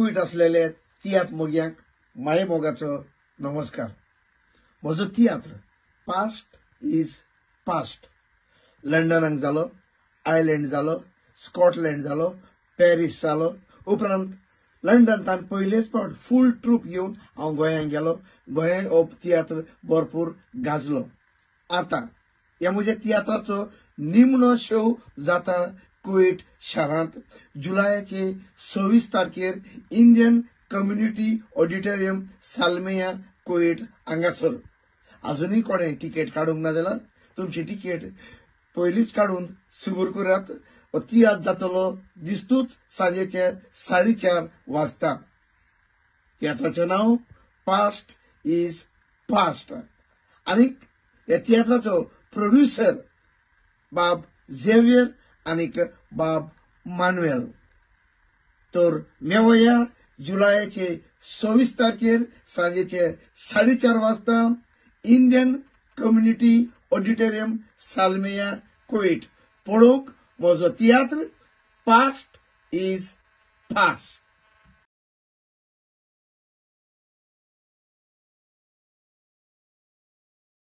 कुवेट असलेले तियात्र मोग्यांक माये मोगाचो नमस्कार. म्हजो तियात्र पास्ट is past लंडनाक जालो, आयलंड जालो, स्कॉटलँड जालो, पॅरीस जालो. उपरांत लंडन पयलेच फावट फूल ट्रूप घेवन हांव गोंयांत गेलो. गोंयांत हो तियात्र भरपूर गाजलो. आतां ह्या म्हज्या तियात्राचो निमणो शो जाता कुवेट शारांत जुलयाचे 26 तारखेर Indian community auditorium Salmiya Kuwait हांगासर. अजुनूय कोणें तिकेट काडूंक ना जाल्यार तुमची तिकेट पयलींच काडून सुगूर करात. हो तियात्र जातलो दिस्तूच सांजेचे 4:30 वाजता. तियात्राचें नांव पास्ट is past आनी ह्या तियात्राचो प्रोड्युसर बाब झेवियर आनीक बाब मानुएल. तर मेवया जुलयाचे 26 तारखेर सांजेचे 4:30 वाजता Indian community auditorium Salmiya Kuwait पळोवंक म्हजो तियात्र पास्ट is past.